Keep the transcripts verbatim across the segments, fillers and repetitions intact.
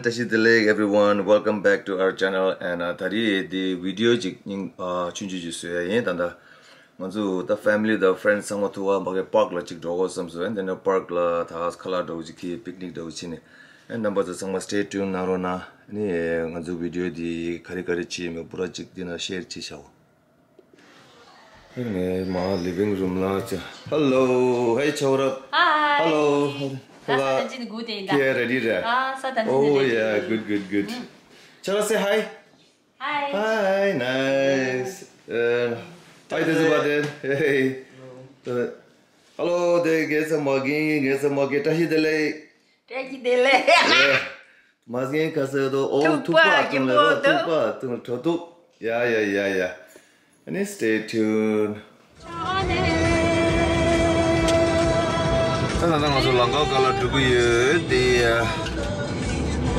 བཀྲ་ཤིས་བདེ་ལེགས། Everyone, welcome back to our channel. And ད་རེས་འདི་བི་ཌི་ཡོ་ཅིག་སྙིང་ཆུང་ཆུང་ཅིག་བཟོ་ཡ་ཡིན། ད་ད་ང་ཚོ་ད་ཕེ་མི་ལི་དང་ཕེ་རེན་ཌི་ཚང་མ་ཐུག་པ་མ་གི་པཱརྐ་ལ་ཅིག་འགྲོ་དགོས་བསམ་སོང་། ཨེ་འདི་ནས་པཱརྐ་ལ་ད་ཁ་ལག་འདྲ་བོ་ཅིག་གི་པིག་ནིག་འདྲ་བོ་བྱས་ནས། ཨེ་རྣམ་པ་ཚོ་ཚང་མ་stay tuned གནང་རོགས་གནང་། ཨ་ནི་ང་ཚོ་བི་ཌི་ཡོ་འདི་ག་རེ་ག་རེ་བྱས་ཡོད་མེད་པུ་ར་ཅིག་འདི་ན་ཤེར་བྱས་བཞག་གོ། ངས་མ་ལི་བིང་རུམ་ལ་ཅི། Hello, hey, ཆའོ་རབ། Hi. Hello. ད་ས་ཐམས་ཅད་ནི་སྒུག་བསྡད་ཡིན་ད། ཁྱེད་རེ་ཌི་རེད། ཨ་ས་ཐམས་ཅད་ནི་Oh, རེ་ཌི་yeah, རེད། Good, good, good. ཆའོ་རབ། Say hi. Hi. Hi, nice. Uh, hi, this is Baden. Hey. Uh, hello, དེ་དགེ་ཚ་མ་གིན་དགེ་ཚ་མ་གིན་བཀྲ་ཤིས་བདེ་ལེགས། བཀྲ་ཤིས་བདེ་ལེགས། མ་སྙན་ཁ་སེ་དོ། ཨོ་ཐུག་པ་ཐུག་པ་ཐུག་ལ་རོ། ཐུག་པ་ཐུག་དྲོ་ཐུག་ཡ་ཡ་ཡ་ཡ། ཨ་ནི་stay tuned. ད་ད་ང་ཚོ་ལམ་ཁ་ཁ་ལ་འགྲོ་གི་ཡོད་དེ།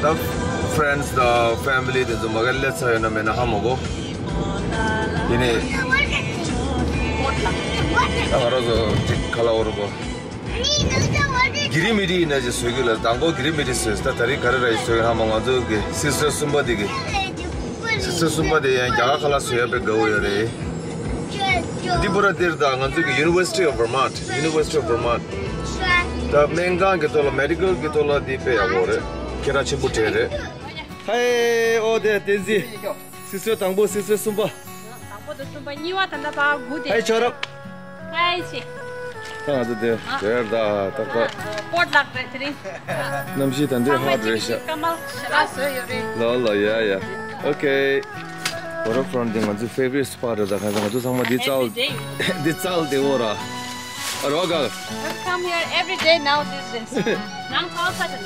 ད་ཕེ་རེན་ཌི་དང་ཕེ་མི་ལི་དེ་ཚོ་མ་ག་སླེབས་ཚར་ཡོད་ན་མེད་ན་ཧ་མ་གོ། ཡིན་ནི། ད་ང་རང་ཚོ་ཅིག་ཁ་ལ་འོ་རུ་གོ། གི་རི་མི་རི་ཡིན་ན་ཅིག་བཟོས་གི་ལ། དང་པོ་གི་རི་མི་རི་བཟོས། ད་ད་རིང་ག་རེ་ར་ཡིན་བཟོས་གི་ཧ་མ། ང་ཚོ་གི་སིས་ཊར་གསུམ་པ་དེ་གི། སིས་ཊར་གསུམ་པ་དེ་ཡང་རྒྱ་གར་ཁ་ལག་བཟོ་ཡ་དཔེ་དགའ་བོ་ཡོད་རེད། འདི་པུ་ར་འདིར་ད་ང་ཚོ་གི་University of Vermont, University of Vermont. ད་སྨན་ཁང་གི་ཐོག་ལ་མེ་ཌི་ཀལ་གི་ཐོག་ལ་འདི་དཔེ་ཡག་པོ་རེད། ཁྱེད་རང་ཆེན་པོ་གྲས་རེད། ཧེ། ཨོ་དེ་བསྟན་འཛིན། སིས་ཊར་དང་པོ། སིས་ཊར་གསུམ་པ། དང་པོ་དང་གསུམ་པ། གཉིས་པ་ད་ལྟ་ཕར་སྒུག་བསྡད། ཧེ་ཆའོ་རབ། ཧེ་ཆི། ད་ང་ཚོ་དེ་ཨ། དེར་ད་ཏག་ཏག་པོར་ཊ་ལག་རེད་དེ་རིང་། གནམ་གཤིས་ད་འདི་ཧོ་ཊི་རེད་ཤག་སྐར་མ་ཞེ་དྲག་བཟོས་ཡོད་རེད། ལ་ལ་ཡ་ཡ། ཨོ་ཁེ། Waterfront འདི་ང་ཚོའི་favorite spot རེད། ད་གང་ཟེར་ང་ཚོ་ཚང་མ་འདི་རྩལ། Every day. འདི་རྩལ་བདེ་བོ་ར། ཨ་རོ་ག། We come here every day nowadays. ནང་ཚང་ས་ཆ་ནས།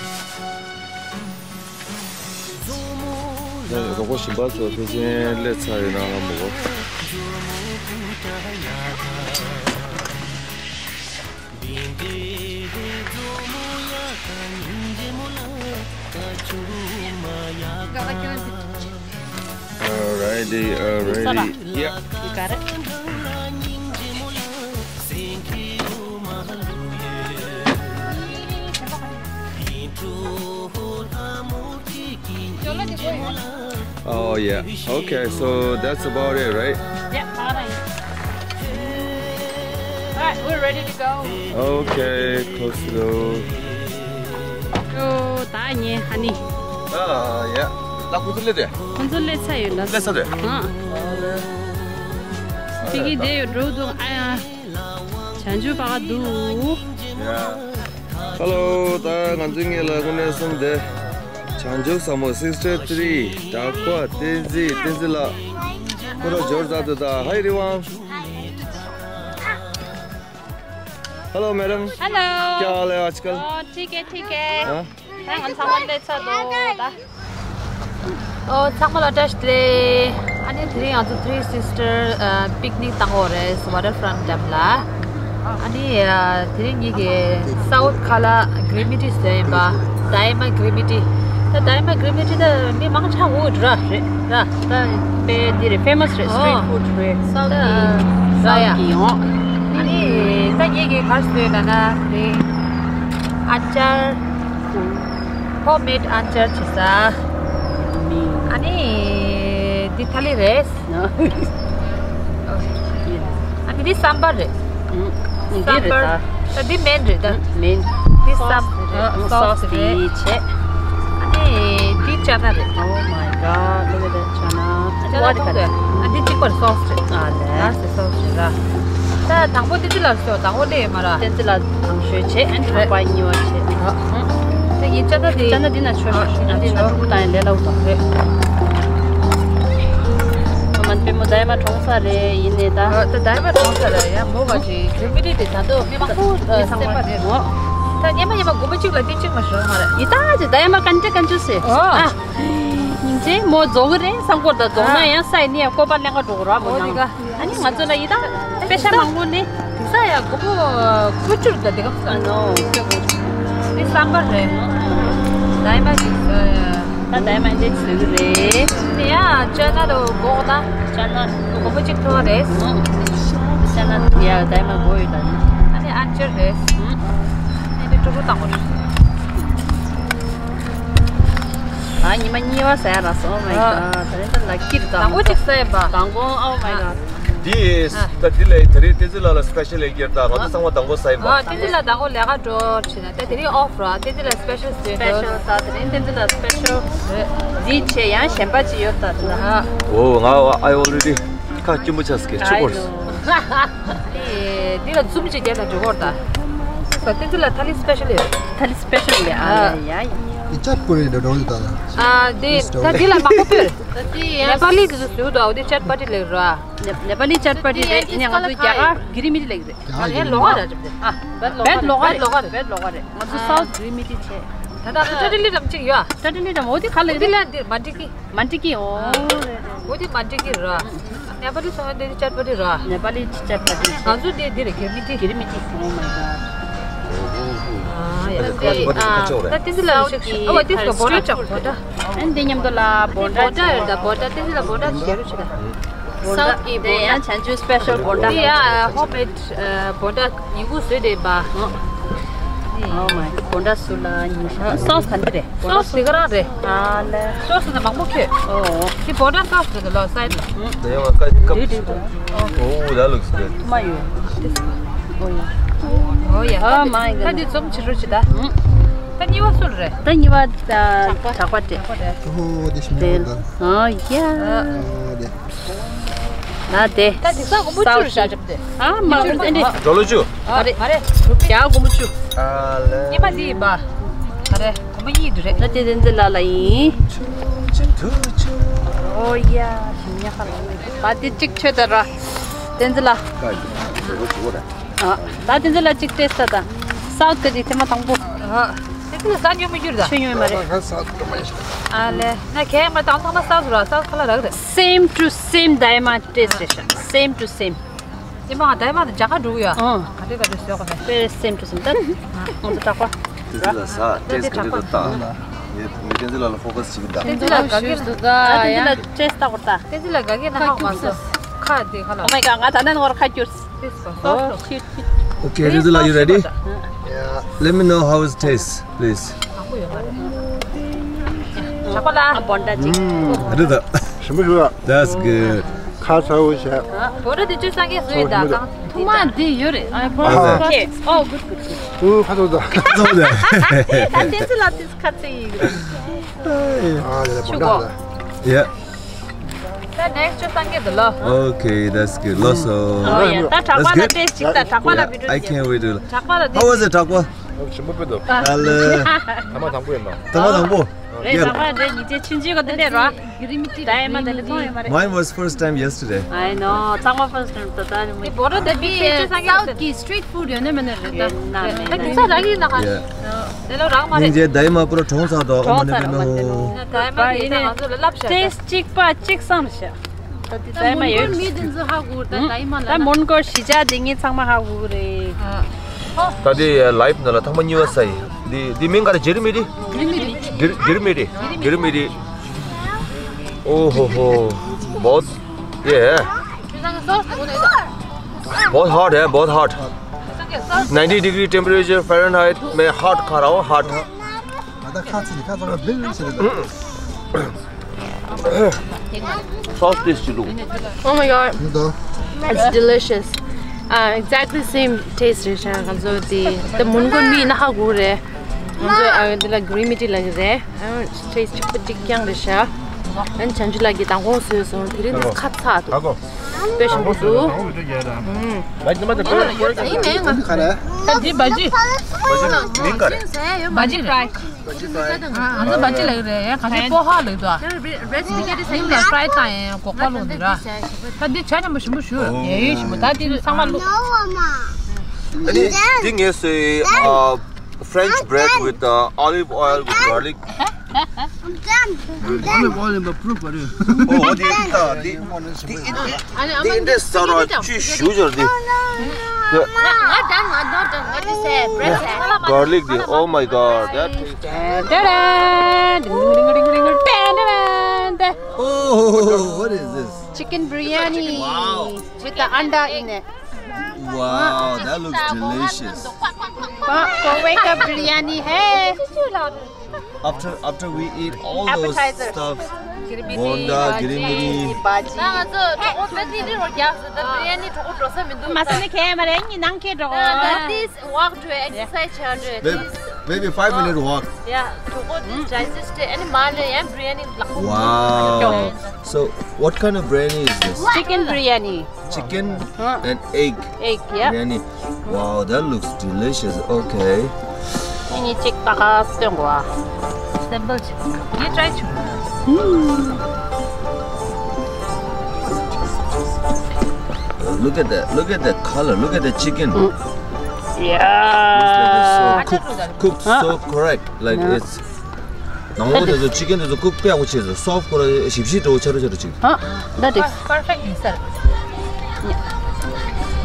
རོགས་པ་གཞན་པ་ཚོ་ཕལ་ཆེར་སླེབས་ཚར་ཡོད་ན་ཧ་མ་གོ། Alrighty, alrighty. Yeah. You got it? Oh, yeah. Okay, so that's about it, right? Yep, all right. All right, we're ready to go. Okay, close to go. ཨོ། ད་ངས་ཧ་ནི། ཨ་ཡ། ད་ཁོ་ཚོ་སླེབས་རེད། ཁོ་ཚོ་སླེབས་ཚར་ཡོད་ལ། སླེབས་ཚར་རེད། ཨ། དེ་གི་དེ་ཡོད་འགྲོ་འདུག་ཨ་ཡ། བྱང་ཆུབ་པ་ག་འདུག་ཡ། ཧེ་ལོ། ད་ང་ཚོའི་སྔོན་ལ་དངོས་གནས་སོང་སྟེ། བྱང་ཆུབ་ཟབ་མོ། Sister three། གྲགས་པ། བསྟན་འཛིན། བསྟན་འཛིན་ལགས། ཁོ་རང་འབྱོར་མཛད་འདུག་ད། Hi everyone. Hello madam. Hello. क्या हाल है आजकल? ओ, ठीक है, ठीक है। हाँ? ད་ང་ཚང་མ་སླེབས་ཚར་འདུག་ད། ཨོ། ཚང་མ་ལ་བཀྲ་ཤིས་བདེ་ལེགས། ཨ་ནི་དེ་རིང་ང་ཚོ་Three Sister ཨ་པིག་ནིག་བཏང་ཡོད་རེད། Waterfront འགྲམ་ལ། ཨ་ནི་ཨ་དེ་རིང་ངེད་ཀྱི་སའུཐ་ཁ་ལག་གི་རི་མི་ཊི་བཟོས་ཡིན་པ། ཌའི་མ་གི་རི་མི་ཊི། ད་ཌའི་མ་གི་རི་མི་ཊི་ད་མི་མང་ཆེ་བ་འོ་འདྲ་རེད་ར། ད་དཔེ་འདི་རེད། ཕེ་མ་སི་རེད། སི་ཊི་རིཊ་ཕུཌ་རེད། སའུཐ་གི། ཡ་ཡ། ཡ་ཡ། ཨ་ནི་ད་ངེད་ཀྱིས་ག་རེ་བཟོས་ཡོད་ལབ་ན། དེ་རིང་ཨ་ཅར། ཧོམ་མེཌ་ཨ་ཅར་བྱེད་ས། ཨ་ནི་འདི་ཐ་ལི་རེད། ཨ་ནི་འདི་སམ་བར་རེད། འདི་རེད་ད། སམ་བར། ད་འདི་མེན་རེད་ད། མེན། འདི་སམ། སོ་སི་རེད། སོ་སི་འདི་བྱས། ཨ་ནི་འདི་ཅ་ན་རེད། Oh my God, look at that ཅ་ན། ཅ་ན་མཐོང་གི། ཨ་འདི་གཅིག་པར་སོ་སི་རེད། ཨ་ལས། ལ་སི་སོ་སི་རེད་ར། ད་དང་པོ་བསྟན་འཛིན་ལགས་སོ། དང་པོ་སླེབས་ཡོད་མ་ར། བསྟན་འཛིན་ལགས་དང་ཤོས་བྱས། ཨ་ནི་རེད། ཁང་པ་གཉིས་པ་བྱས། ཨ། ད་ཡིན་ཅ་ན་དེ། ཅ་ན་འདི་ན་ཆོས་མ་ཤེས་ན། འདི་ན་ཆོས། ཕྲུ་གུ་དང་ཡང་ལས་སླ་བོ་དང་། རེད། ཨ་མ་པད་མོ་ད་ཡ་མ་གྲོངས་ས་རེད། ཡིན་ནའི་ད། ཨ། ད་ད་ཡ་མ་གྲོངས་ས་རེད། ཡ་མོ་བ་ཅིག་རི་མི་རི་དེ་ད་དུང་མི་མང་པོ་སེམས་པ་རེད། ཨོ། ད་སྔོན་མ་སྔོན་མ་དགོང་མོ་གཅིག་ལ་ཏིག་གཅིག་མ་ཤོར་མ་རེད། ཡི་ད་ཅི་ད་ཡ་མ་ཀན་ཅི་ཀན་ཅི་སེ། ཨོ། ཨ། སྙིང་རྗེ། མོ་རྫོགས་གི་རེད་བསམ་གོ། ད་རྫོགས་ན་ཡང་ས་ཡི་ནི་ཡ་བཀོད་པ་ལེན་ག་འགྲོ་གི་ར། མོ་ཨོ་ནང་། དེ་ག། ཨ་ནི་ང་ཚོ་ན་ཡི་ད་པེ་ཤ་མང་པོ་ནི། དེ་ས་ཡ་དགོང་མོ་ཁུ་བྱུག་ད་དེ་ག་ས་ནོ། དེ་སམ་བར་རེད། ད་ཡ་མ་ཅིག་ཟོས། ད་ད་ཡ་མ་ཅིག་ཟོས་གི་རེད། དེ་ཡ་ཅ་ན་དོ་གོག་ད། ཅ་ན་དོ་གོག་པོ་ཅིག་ཐོག་རེད། ཅ་ན་ཡ་ད་ཡ་མ་གོ་ཡོད་ད་ནི། ཨ་ནི་ཨན་ཅར་རེད། ཨ་ནི་ཀྲུ་ཀྲུ་བཏང་བ་རེད། ཨ་ཉི་མ་གཉིས་པ་ཟ་ཡ་རག་སོང་། Oh my god. ད་རེས་ད་ལ་ཀིར་དང་། དང་པོ་གཅིག་ཟ་ཡིན་པ། དང་པོ། Oh my god. འདི་ད་འདི་ལ་ད་རེས་བསྟན་འཛིན་ལགས་ལ་སི་པེ་ཤལ་ལེག་ཡོད་ད། ང་ཚོ་ཚང་མ་དང་པོ་ཟ་ཡིན་པ། ཨ་བསྟན་འཛིན་ལགས་དང་པོ་ལས་ཀ་འགྲོ་བྱེད་ན་ད་དེ་རིང་ཨོཕ་ར། བསྟན་འཛིན་ལགས་སི་པེ་ཤལ་ཟ་ཡིན་འགྲོ། སི་པེ་ཤལ་ད་དེ་རིང་བསྟན་འཛིན་ལགས་སི་པེ་ཤལ་རེད། འདི་བྱས་ཡང་གཞན་པ་ཅིག་ཡོད་ད་དེ་ལ། Oh, ང་I already ཁ་སྐྱིད་པོ་ཆགས་ཀྱི་ཆུ་བོར། འདི་ལ་འཛུམ་ཅིག་རྒྱབ་ན་འགྲིག་གོ་ད། བསྟན་འཛིན་ལགས་ཐ་ལི་སི་པེ་ཤལ་ཡོད། ཐ་ལི་སི་པེ་ཤལ་ཡོད། ཨ་ཡ་ཡ། འདི་ཅཊ་པུ་རི་འདྲ་འདྲ་འོ་ད། ཨ་འདི་ད་འདི་ལ་མང་པོ་ཕུལ། ནེ་པ་ལི་གི་བཟོས་འདུག་འོ་འདི་ཅཊ་པ་ཏི་ལེགས་ར། ནེ་པ་ལི་ཅཊ་པ་ཏི་རེད། ཡིན་ནའི་ང་ཚོ་རྒྱ་གར་གི་རི་མི་ཏི་ལེགས་རེད། ཨ་ལོ་ག་ར་རེད། ཨ་བེད་ལོ་ག་རེད། བེད་ལོ་ག་རེད། བེད་ལོ་ག་རེད། ང་ཚོ་སའུ་ཐི་གི་རི་མི་ཏི་བྱས། ད་ལྟ་ཊ་ཊ་ལི་རམ་གཅིག་ཡོད། ཊ་ཊ་ལི་རམ་འོ་འདི་ག་ལེགས་རེད། འདི་ལ་འདི་མ་འགྲིག་གི་མ་འགྲིག་གི། ཨོ། འོ་དེ་མ་འགྲིག་གི་ར། ནེ་པ་ལི་ཚོ་འདི་ཅཊ་པ་ཏི་ར། ནེ་པ་ལི་ཅཊ་པ་ཏི། ང་ཚོ་འདི་འདི་རེད། གི་རི་མི་ཏི། གི་རི་མི་ཏི། Oh my god. ཨ་ཡ། ད་ཨ་ད་བསྟན་འཛིན་ལགས་ཞིག་ཨ་བ་དེ་སུ་བོ་ཊ་ཅག་བོ་ཊ། ཨ་འདི་མཉམ་དུ་ལ་བོ་ཊ། བོ་ཊ་རེད་ད། བོ་ཊ། བསྟན་འཛིན་ལགས་བོ་ཊ་ཞིག་རྒྱག་རོགས་བྱེད་ད། སའུ་ཐི་གི་བོ་ཊ། དེ་ཡང་བྱང་ཆུབ་སི་པེ་ཤལ་བོ་ཊ། འདི་ཡ་ཧོམ་མེཌ་བོ་ཊ་ཉིན་གུང་བཟོས་བསྡད་པ། Oh my god. བོ་ཊ་སུ་ལ་ཉིན་ཤ་སོ་སི་ག་འདི་རེད། སོ་སི་དེ་ག་རང་རེད། ཨ་ལེ། སོ་སི་ནི་མང་པོ་ཁྱོད། ཨོ། དེ་བོ་ཊ་སོ་སི་རེད་ལོ་སའི་ཌི་ལ། དེ་ཡང་ཀ་ཀ་འདི་འདི་འདི། Oh, that looks good. མ་ཡོད། ཨོ་ཡ། Oh my god. ད་འདི་འཛུམ་ཆེ་རུ་ཆེ་ད། ད་གཉིས་པ་སུ་རེད། ད་གཉིས་པ་དྲག་པ་དྲག་པ་རེད། Oh, this is my brother. Oh yeah. Oh, there. ད་དེ། ད་དེ་ས་སྒོར་མོ་བཅུ་རེད་ཤག་ཅབ་དེ། ཨ་མ་རེད་དེ་འདྲ། ཌོ་ལར་བཅུ། ཨ་རེད་མ་རེད། ཡ་སྒོར་མོ་བཅུ། ཨ་ལེ། ཉི་མ་འདི་ཡིན་པ། ཨ་རེད་སྒོར་མོ་གཉིས་འདུག་རེད། ད་དེ་བསྟན་འཛིན་ལགས་ལ་ཡིན། ཨོ་ཡ་ཞིམ་ཉག་ཁ་ལ། ད་དེ་གཅིག་མཆོད་དར་ར། བསྟན་འཛིན་ལགས། ཨ་ད་བསྟན་འཛིན་ལགས་གཅིག་ཊེ་སི་ཊི་ད། སའུ་ཐི་གི་ཐེངས་མ་དང་པོ། ཨ་དེ་ཚོ་ལ་ཟ་ཉོ་མི་འགྱུར་ད། ཆོས་ཉོ་མ་རེད། ཨ་ལེ། ན་ཁྱེད་མ་དང་ཐོག་མ་སའུ་ཐི་ར། སའུ་ཐི་ཁ་ལ་རག་རེད། Same to same diamond taste རེད་ཤག Same to same. ཉི་མ་ང་diamond ཇ་ཁ་འགྲོ་གི་ཡོད། ཨང་། ག་དེ་ག་དེ་ཟོས་གོ་མེད། དཔེ་same to same ད། ང་ཚོ་དྲག་པ། བསྟན་འཛིན་ལགས་ཟ་ཊེ་སི་ག་འདྲ་འདུག་ལྟ། ངས་ངས་བསྟན་འཛིན་ལགས་ལ་ཕོ་ཁ་སི་བྱེད་ཀྱི་འདུག་བསྟན་འཛིན་ལགས་དགའ་གི་འདུག་ད་ཡ། བསྟན་འཛིན་ལགས་ཊེ་སི་ཊི་ལྟ་དགོས་ད། བསྟན་འཛིན་ལགས་དགའ་གི་ན་ཧ་མ་སོ། ཁ་དེ་ཁ་ལ། Oh my god. ང་ད་ནས་ངོར་ཁ་བསྐྱུར། Okay, Rizal, are you ready? Yeah. Let me know how it tastes, please. ཞག་པ་ལ། ཨ་བོན་ཌ་ཅིག་ཨུམ། རེད་ད། ཞིམ་པོ་ཞིག་ལ། That's good. ཁ་ཚ་བོ་བྱས། བོན་ཌ་དེ་ཆུ་སང་གེ་བཟོས་ད་གང་། ཐུག་མ་འདི་ཡོད་རེད། ཨ་བོན་ཌ། Okay. Oh, good, good, good. ཨུ་ཁ་ཚ་བོ་ད། ཁ་ཚ་བོ་ད། ད་བསྟན་འཛིན་ལགས་དེ་ཁ་ཚ་ཡིན། ཨ་ལེ་བོན་ཌ་ད། Yeah. ད་next ཆུ་སང་གེ་འདི་ལ། Okay, that's good. ལགས་སོ། ཨོ་ཡ། ད་དྲག་པ་ལ་ཊེ་སི་ཊི་ཅིག་ད། དྲག་པ་ལ། Yeah, I can't wait to. དྲག་པ་ལ་ཊེ་སི་ཊི། How was it, དྲག་པ། ཞིམ་པོ་དཔེ་འདུག་ཨ་ལེ། ཐ་མ་དང་པོ་ཡིན་པ། ཐ་མ་དང་པོ། རེད། Yeah. དྲག་པ་རེད། ཉིན་རྗེས་ཆུན་ཆུན་གོ་དེ་འདྲས་རོ། གི་རི་མི་ཏི་ད་ཡེ་མ་དེ་ལས་མཐོང་ཡོད་མ་རེད། Mine was first time yesterday. I know. ཚང་མ་first time ད་ད་རི་མི། འདི་བོ་ཌ་དེ་བི་ཆུ་སང་གེ་སའུ་ཐི་གི་street food ཡོད་ན་མེད་ན་རེད་ད། ཡོད་ན་མེད་ན། ད་དེ་ས་རག་གི་ན་ཁ། Yeah. དེ་ལོ་རག་མ་རེད། ཉིན་རྗེས་ད་ཡེ་མ་པུ་ར་གྲོངས་ཚར་འདུག་ཨོ་མ་ནི་པེ་ནོ། ད་ཡེ་མ་དེ་ད་ང་ཚོ་ལ་ལབ་ཤག་ད། ཊེ་སི་ཊི་གཅིག་པ་གཅིག་བསམ་ཤག་ད་དེ་ད་ཡེ་མ་ཡོད། མི་དེ་ཚོ་ཧ་གོ་ད་ད་ཡེ་མ་ལ་ད་ན། མོན་གྷོ་གཞིས་ཆགས་དེ་ངས་ཚང་མ་ཧ་གོ་གི་རེད། ད་དེ་ལའིབ་ནང་ལ་ཐེངས་མ་གཉིས་པ་ཟ་ཡིན། འདི་འདི་མིང་ག་རེ། གི་རི་མི་ཏི། གི་རི་མི་ཏི། གི་རི་མི་ཏི། གི་རི་མི་ཏི། ཨོ་ཧོ་ཧོ། बहुत ये है। बहुत हार्ड है, बहुत hard. Ninety degree temperature Fahrenheit में हार्ड खा रहा हूँ, हार्ड। ང་ད་ཁ་ཚིག་ནི་ཁ་ཚང་མ་བིལ་ཟེར་ད། Sauce taste ལུག Oh my god. ནི་ད། It's delicious. Uh, exactly same taste རེད་ཤག་ང་ཚོ་དེ་ད་མོན་གྷོ་མི་ན་ཧ་གོ་རེད། ང་ཚོ་ཨ་འདི་ལ་གི་རི་མི་ཏི་ལ་གི་རེད། ཨ་taste གཅིག་པ་གཅིག་རྐྱང་རེད་ཤག་ཨ་ནི་བྱང་ཆུབ་ལགས་ཀྱིས་མདང་དགོང་བཟོས་སོང་། དེ་རིང་ཁ་ཚ་འདུག་དཔེ་ཞིམ་པོ་འདུག་ཨུམ། ད་འདི་བ་ཇི། བ་ཇི་མིང་ག་རེ། བ་ཇི་ཕྲའི། ང་ཚོ་བ་ཇི་ལབ་ཀྱི་རེད། ག་ཚོད་པོ་ཧ་ལབ་འདུག་ཡིན་ལ་ཕྲའི་བཏང་ཡིན་གོ་ཀ་ལོག་ནི་ར། ད་འདི་ཇ་མཉམ་པོ་ཞིམ་པོ་ཞུ། ཡ་ཡོད་ཞིམ་པོ། ད་འདི་ཚང་མ་བླུགས། ཨ་ནི་འདི་ངས་ཟོས། French bread with uh, olive oil with garlic. Olive oil in the proof. Oh, what is it? འདི་འདི་འདི་ས་ར་ཅི་ཞུ་ཅར་འདི། Garlic འདི། Oh my god, that tastes. Oh, what is this? Chicken biryani with the anda in it. Wow, that looks delicious. Wow, Koweka biryani hai. After, after we eat all those stuff, bonda, giri miri. ད་ང་ཚོ་གྲོགས་པོ་དཔེ་ཐིག་ལེ་རོ་རྒྱག་སོང་། ད་བི་རི་ཡ་ནི་གྲོགས་པོ་འགྲོ་ས་མི་འདུག་མ་ཟ་ནི་ཁེ་མ་རེད། ཉི་ནང་ཁེ་འགྲོ། ད་this walk to exercise བྱ་འགྲོ། Maybe, maybe five minute walk. Yeah, གྲོགས་པོ་འདི་digest ཨ་ནི་མ་ནི་ཡང་བི་རི་ཡ་ནི་ལག་པ། Wow. So, what kind of biryani is this? Chicken biryani. Chicken and egg. Egg, yeah. Biryani. Wow, that looks delicious. Okay. ཨ་ནི་ཅིག་ད་ག་སྟོན་གོ། Simple ཅིག་ངས་try བྱུང་། Look at that. Look at the color. Look at the chicken. Yeah. Looks like it's so cooked, cooked so correct. Like it's ནང་ལོགས་དེ་ཚོ་chicken དེ་ཚོ་cook དཔེ་ཡག་པོ་བྱས་སོང་། Soft ཁོ་ར་ཞིབ་ཞིབ་འདྲ་བོ་ཆ་རུ་ཆ་རུ་ཅིག་ཧ། That is perfect ཡིན་ས་རེད།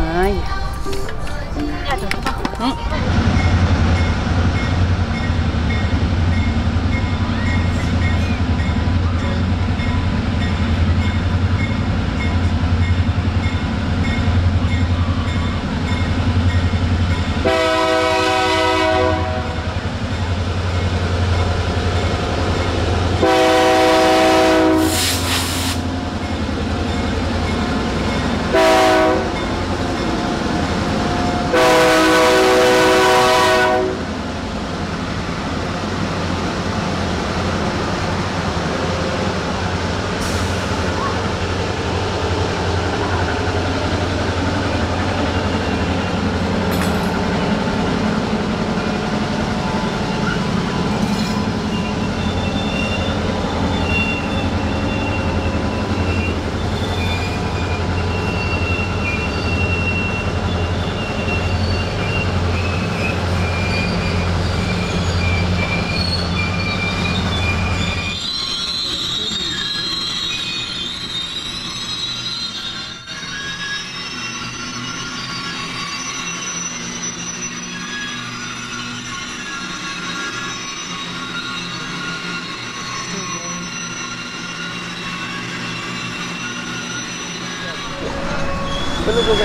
ཨ་ཡ། ཁྱེད་ཚོ་ཀ་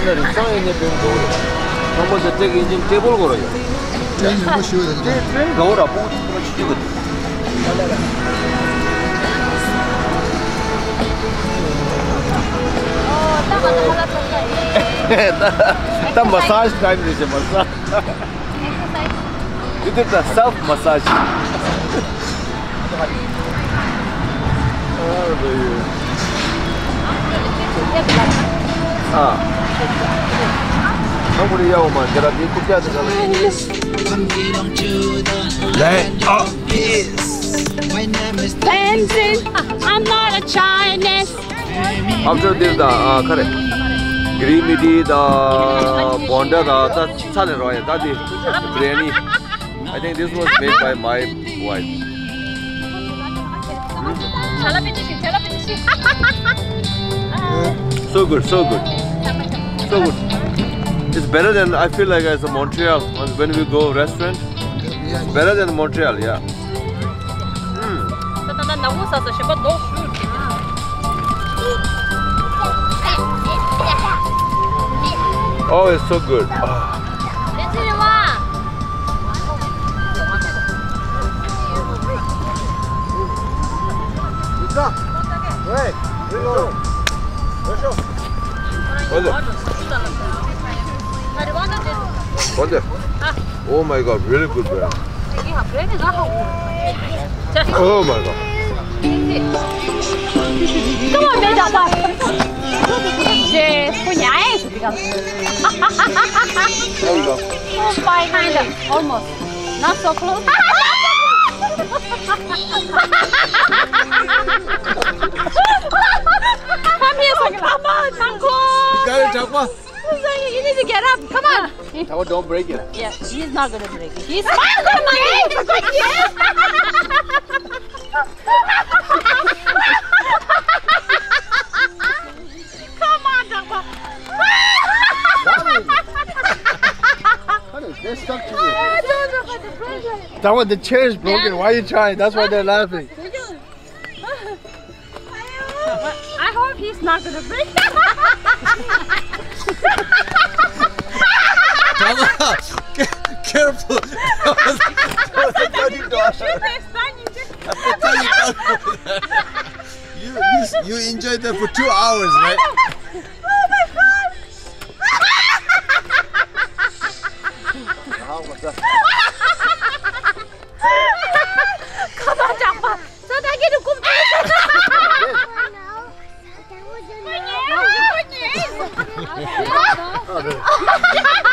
ན་རིགས་སང་ཡོད་ནས་དཔོན་དགའ་བོ་རེད། ཁང་པ་ཟེར་ཏེ་གི་ཡིན་ཅིང་ཊེ་བལ་གོ་ར་ཡོད། ཊེ་བལ་གོ་ར་པོ་ཏི་ཁོ་ཆུ་ཆུ་གི་འདུག་ད་མ་སཱཇ་ཊའིམ་རེད་ཟེར། མ་སཱཇ། Exercise. You did the self massage. Ah. Nobody yell, man. Get up. You could get the Let up is. Dancing. I'm not a Chinese. After this, the, uh, correct. Green midi, the bonda, the, the, salad, right? That is biryani. I think this was made by my wife. So good, so good. So good. It's better than, I feel like, as a Montreal. When we go restaurant, it's better than Montreal, yeah. Mm. Oh, it's so good. Ah. What's up? What's up? Oh my God, really good, bro. Oh my God. Come on, man, that one. Yeah, for nice. There you go. Oh, fine, kind of, almost. Not so close. Come here, Sakura. Come on, come close. You got it, Chakma? You need to get up. Come on. Thawa, don't break it. Yeah, he's not gonna break it. He's not gonna break it. Come on, Dagba. Honey, they're stuck to you. I don't know how to break it. Dagba, the chair is broken. Why are you trying? That's why they're laughing. I hope he's not gonna break. Careful. That was a dirty dog. Right there for two hours, right? Oh my God! Come on, Japa. So that you come to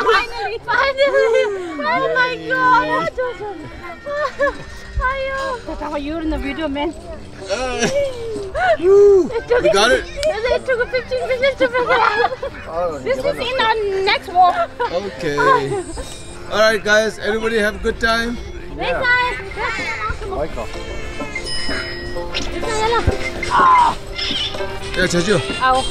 Finally, finally. Oh my God. Ayo. Tata, you're in the video, man. Woo! We got it. It took fifteen minutes to figure out. This is in our next walk. Okay. All right, guys. Everybody have a good time. Next time. Michael. Yeah, Chachu. Oh.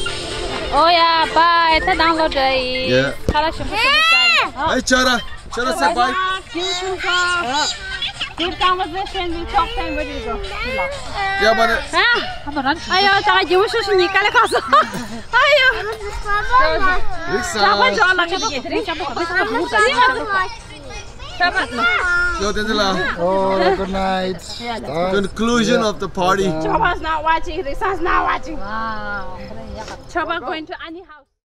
Oh yeah, bye. Ta download dai. Yeah. Kala shim. Hey, Chara. Chara, say bye. Good conversation. We'll talk time when you go. Yeah, but. Ayo, ta jibu shu shu ni kala kaso. Ayo. Riksa. Chapa jola ka dikhe. Chapa. Chapa. Yo, tenzila. Oh, good night. Conclusion of the party. Chapa's not watching. Riksa's not watching. Wow. Chapa going to Ani house.